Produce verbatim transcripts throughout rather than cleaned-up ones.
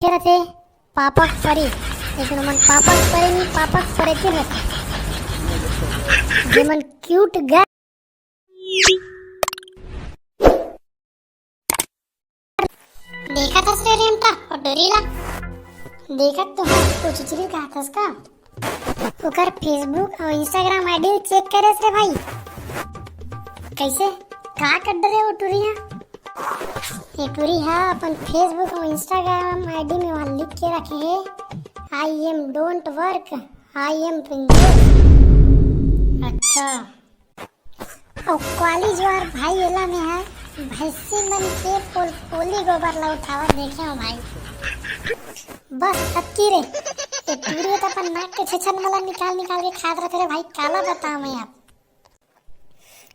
के रथे पापक परी, लेकिन ओमन पापक परी नहीं, पापक परेती रथे। जेमन क्यूट गर्ल देखत हस रे रेमटा, ओ टुरी ला। देखत तो हस, ओ चुचरी कहत हस का? ओकर Facebook अउ Instagram ID चेक करे रे भाई। कैसे? का कर डरे ओ टुरी हा? ये टुरी हा अपन Facebook अउ Instagram ID में वहाँ लिख के रखे है, "I am don't work, I am princess।" अच्छा। अउ कॉलेज वार भाई एला में है, भैंसी मन के पोल-, पोली गोबर ला उठावत देखे हो भाई। बस अतकी रे, ये टुरी तो अपन नाक के छेछन मला निकाल निकाल के खात रहते रे भाई, काला बताओ मैं आप।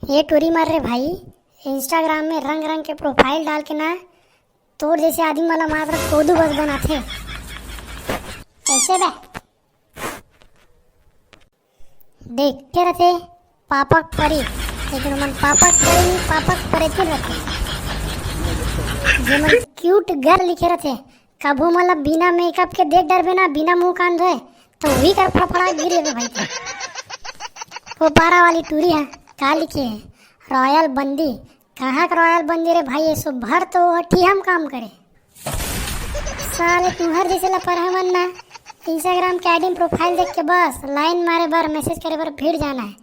ये टुरी मार रे भाई, Instagram में रंग रंग के profile डाल के ना, तोर जैसे आदमी वाला मात्र कोदू बस बनाथे। कैसे बे? देख के रथे पापक परी, लेकिन ओमन पापक परी नहीं, पापक परेती रथे। जेमन क्यूट गर्ल लिखे रथे, कभू मतलब बिना मेकअप के देख डरबे ना, बिना मुंह कान धोए, तो वही कर फड़फड़ा गिर जाबे भाई। तो वो पारा वाली टूरी है, का लिखे है, रॉयल बंदी। कहाँ का रॉयल बंदी रे भाई, ये सो भर तो वो ठी हम काम करे। साले तुहर जैसे लपरहा मन ना Instagram के आईडी में प्रोफाइल देख के बस लाइन मारे बर, मैसेज करे बर भिड़ जाना है।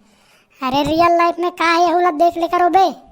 अरे रियल लाइफ में का है, एहू ला देख लेकर हो बे।